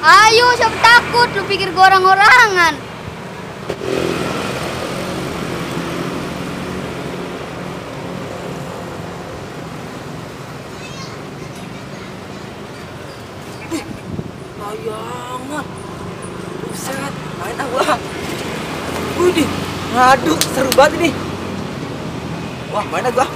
Ayo, siapa takut? Lu pikir gua orang-orangan? Layangan. Buset, main ah gua. Widih, aduh seru banget ini. Wah, main ah gua.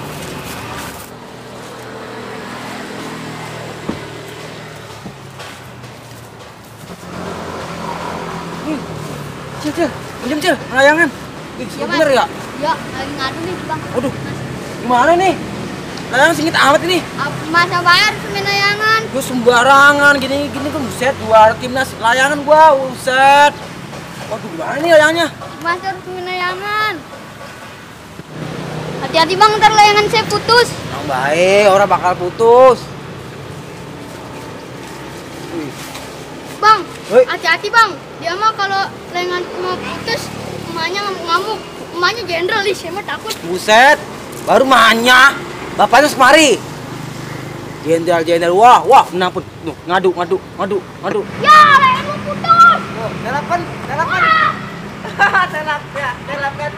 Cil, pinjam Cil, layangan. Ih, Ya, bener ya? Ya, lagi ngadu nih bang. Waduh, gimana nih? Layangan singit amat ini. Masa bayar main layangan? Gue sembarangan, gini tuh buset, gua timnas layangan gua, buset. Waduh, gimana nih layangannya? Masa harus main layangan? Hati-hati bang, ntar layangan saya putus. Yang baik, orang bakal putus. Bang, Hei. hati-hati bang. Dia mah kalau layangan mau putus, emaknya ngamuk-ngamuk. Emaknya jenderal nih, saya mah takut. Buset, baru mahnya. Bapaknya semari. Jenderal, wah, menang pun. Nuh, ngadu. Ya, layangan mau putus. Oh, telepan. Telepan.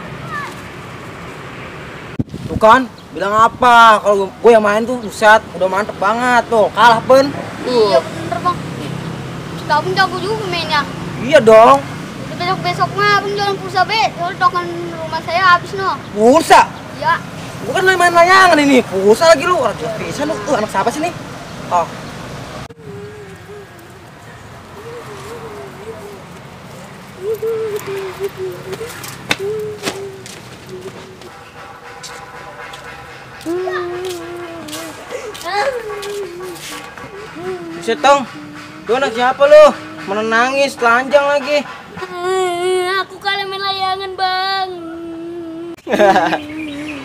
Tuh kan, bilang apa? Kalau gue yang main tuh, buset, udah mantep banget tuh. Kalah pen. Iya bener bang. Abang jago juga mainnya. Iya dong. Besok mah abang jualan pulsa be. Soalnya token rumah saya habis no. Pulsa? Ya. Bukan main layangan ini. Pulsa lagi lu. Orang bisa lu. Anak siapa sih nih? Oh. Buset Tong. Lu anak siapa lu? Mana nangis, telanjang lagi. Aku kalah main layangan bang.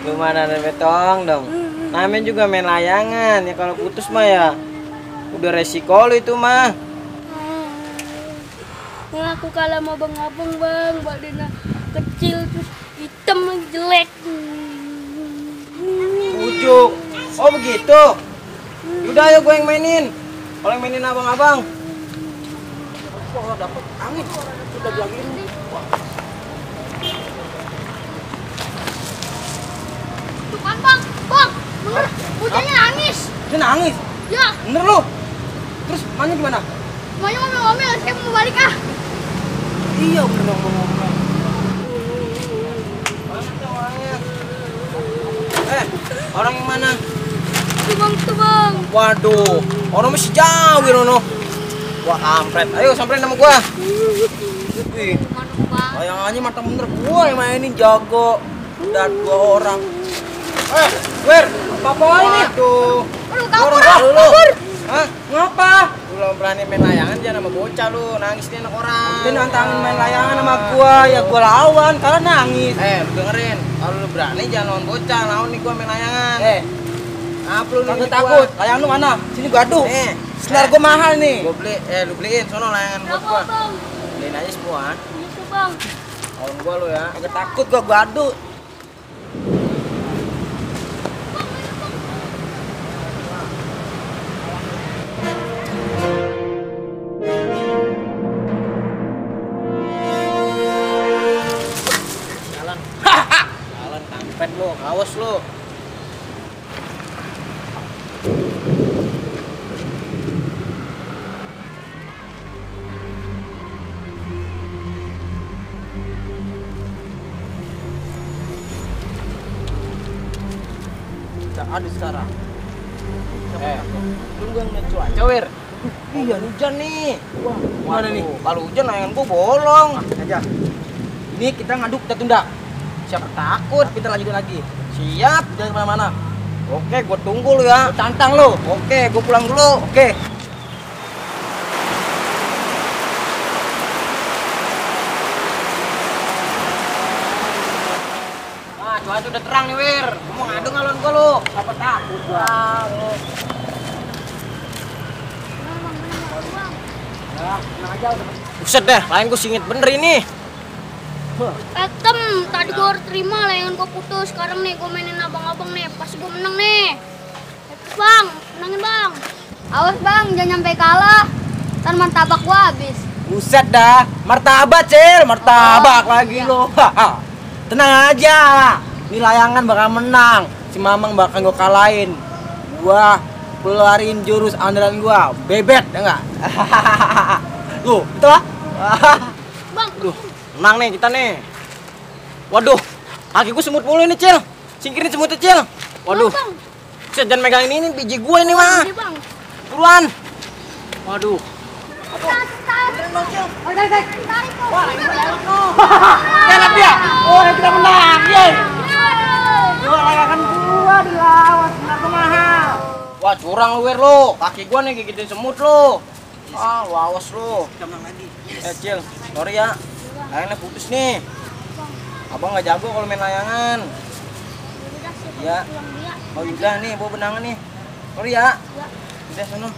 Lu mana ada betong dong. Namanya juga main layangan. Ya kalau putus mah ya udah resiko lu itu mah. Aku kalah sama bang abang bang. Badannya kecil terus hitam lagi jelek. Pucuk. Oh begitu. Udah ayo gue yang mainin. Kalau yang mainin abang-abang. Wah, dapet angin. Udah bilang ini. Tuh kan bang, bener. Bocahnya nangis. Dia nangis. Ya. Bener lu. Terus mana gimana? Semuanya ngomel-ngomel, saya mau balik ah. Iya bener dong ngomong. Mana tuh orangnya? Orang yang mana? Tuh bang. Waduh, orang masih jauh Rono. Wah kampret, ayo samperin sama gua. Wih, layangannya mantap bener. Gua yang mainin jago. Dan 2 orang. Wer, apa ini? Waduh. Aduh, kabur. Hah? Ngapa? Lu belum berani main layangan jangan sama bocah lu. Nangis nih anak orang. Dia nantangin main layangan sama gua, ya gua lawan karena nangis. Lu dengerin. Kalau lu berani jangan lawan bocah, lawan nih gua main layangan. Apa lu nih takut? Layangan lu mana? Sini gua adu. Senar gua mahal nih. Gua beli, lu beliin sono layangan buat gua. Beliin aja semua. Itu bang. Lawan gua lu ya. Agak takut gua adu. Jalan kampret lu, awas lu. Kita adu sekarang. Tunggu yang lihat cuaca, Wer. Iya, hujan nih. Wah, gimana nih? Kalau hujan layangan gua bolong. Aja. Ini kita ngaduk, kita tunda. Siapa takut, kita lanjutin lagi. Siap, jangan kemana-mana. Oke, gua tunggu lu ya. Gua tantang lu. Oke, gua pulang dulu. Oke. udah terang nih, Wir. Mau ngadu ngalon gua lu. Apa takut gua? Buset dah, lain gua singit bener ini. Tem, tadi gue harus terima layangan gue putus. Sekarang nih gue mainin abang-abang nih. Pas gue menang nih. Bang, menangin bang. Awas bang, jangan nyampe kalah. Ntar martabak gue habis. Buset dah, martabak Cil, martabak lagi lo. Tenang aja, ini layangan bakal menang. Si Mamang bakal gue kalahin. Gua keluarin jurus andalan gua, bebet ya enggak? Tuh, itu lah. Bang, Duh, menang nih kita nih. Waduh, kaki gue semut mulu ini, Cil. Singkirin semutnya, Cil. Waduh. Bang. Cil, jangan megang ini biji gue ini, mah. Bang. Buruan. Waduh. Jalan dia. Oh, kita menang. Yeay. Dua layangan gua dilawan, benar mahal. Wah, curang lu, Wir lu. Kaki gua nih gigitin semut lu. Ah, awas lu. Kita menang lagi. Cil, sorry ya. Layangannya putus nih. Abang nggak jago kalau main layangan. Iya. Oh udah nih, bawa benangan nih. Sorry ya. Udah sono.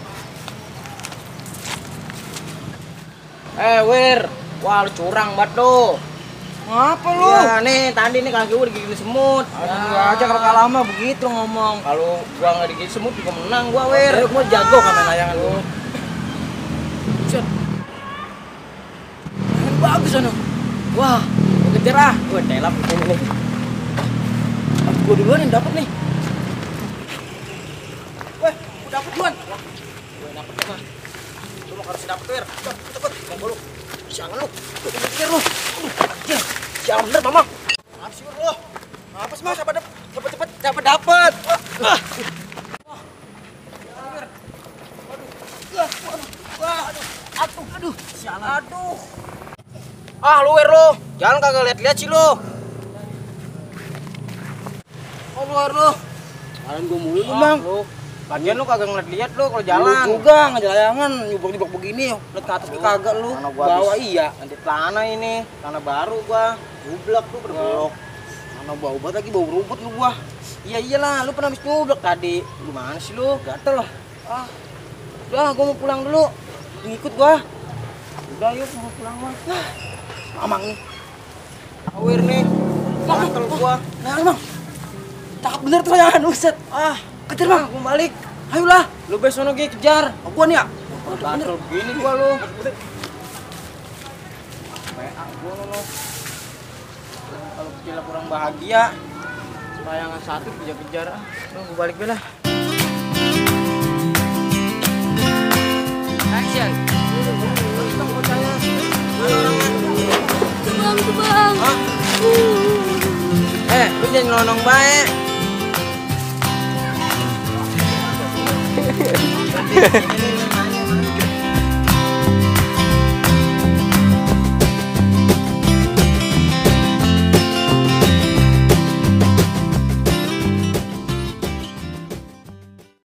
Wir. Wah, lu curang banget lu. Ngapa lu? Ya nih, tadi nih kaki gua digigit semut. Aduh, aja kalau kalah mah begitu ngomong. Kalau gua nggak digigit semut juga menang gua, Wir. Gua jago kan main layangan lu. Set. Bagus sono. Wah, gua kejar ah. Gua telap ini nih. Gua duluan yang dapet nih. Weh, gua dapet duluan. Gua dapet duluan. Lu mau harus dapet, Wir. Cepet, main bolu. Jangan lu. Gua pikir lu. Anjir. Sial bener, Mamang. Apa sih lu? Apa sih, Mas? Cepet dapet. Aduh. Sialan. Aduh. Ah, lu, Wir lu. Jangan kagak lihat-lihat sih lu. Oh, luar lu. Kalian gua mulu lu, Bang. Lagian lu kagak ngeliat-lihat lu kalau jalan. Lu juga ngejalayangan nyubok-nyubok begini. Lihat ke atas kagak lu. Bawa iya. Nanti tanah ini, tanah baru gua. Gublek lu berbelok. Mana bau banget lagi, bau rumput lu gua. Iya iyalah, lu pernah habis nyublek tadi. Gimana sih lu? Gatel lah. Ah. Udah, gua mau pulang dulu. Ngikut gua. Udah yuk, mau pulang mah. Mamang nih. Awir nih. Gatel gua. Nah, Bang. Cakep bener tuh layangan, buset. Ah, kejar Bang, gua balik. Ayolah, lu besok lagi kejar. Oh, gua nih ya. Gatel begini gua lu. Gua lu. Kalau kecil kurang bahagia. Layangan satu kejar-kejar. Lu gua balik belah. Action. Tong bocahnya. Bang. Hah? Lu jangan nonong baik.